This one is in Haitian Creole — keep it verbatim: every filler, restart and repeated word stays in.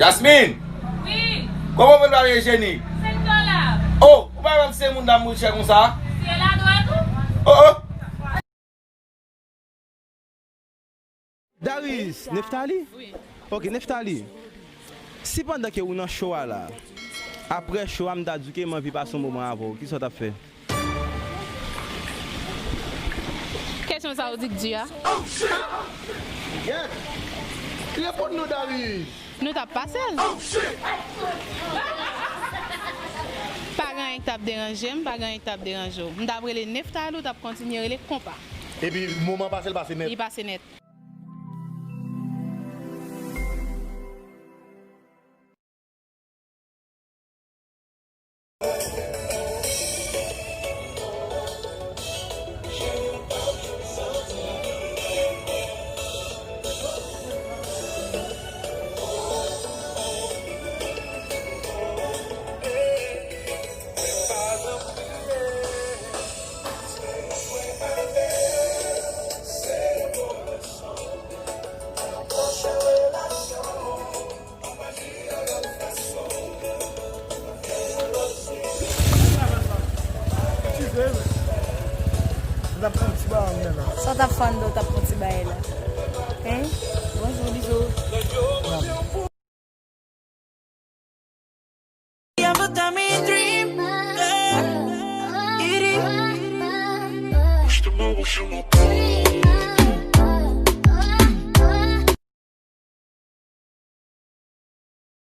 Jasmine! Wi! Kòman w fè pa veye jenik? Senk dola. Oh, ou pa wè m se moun dam mouche konsa? Se la dwèt ou? Oh, oh! Darius, Neftali? Wi. Ok, Neftali. Si pandan ke ou nan show a la, apre show a m ta di w ke m anvi pase yon moman avè w, kisa w t ap fè? Kesyon sa ou di k di a? Yèt! Reponn nou, Darius! Nou t ap pase l. Pa gen anyen k t ap deranje m, pa gen anyen k t ap deranje w. M t ap rele Neftali, ou t ap kontinye rele konpa. Epi moman pase l pase nèt. Li pase nèt. Sa w t ap fè anndan, w t ap pran ti bagay la? Hein? Bonjou, Lizo.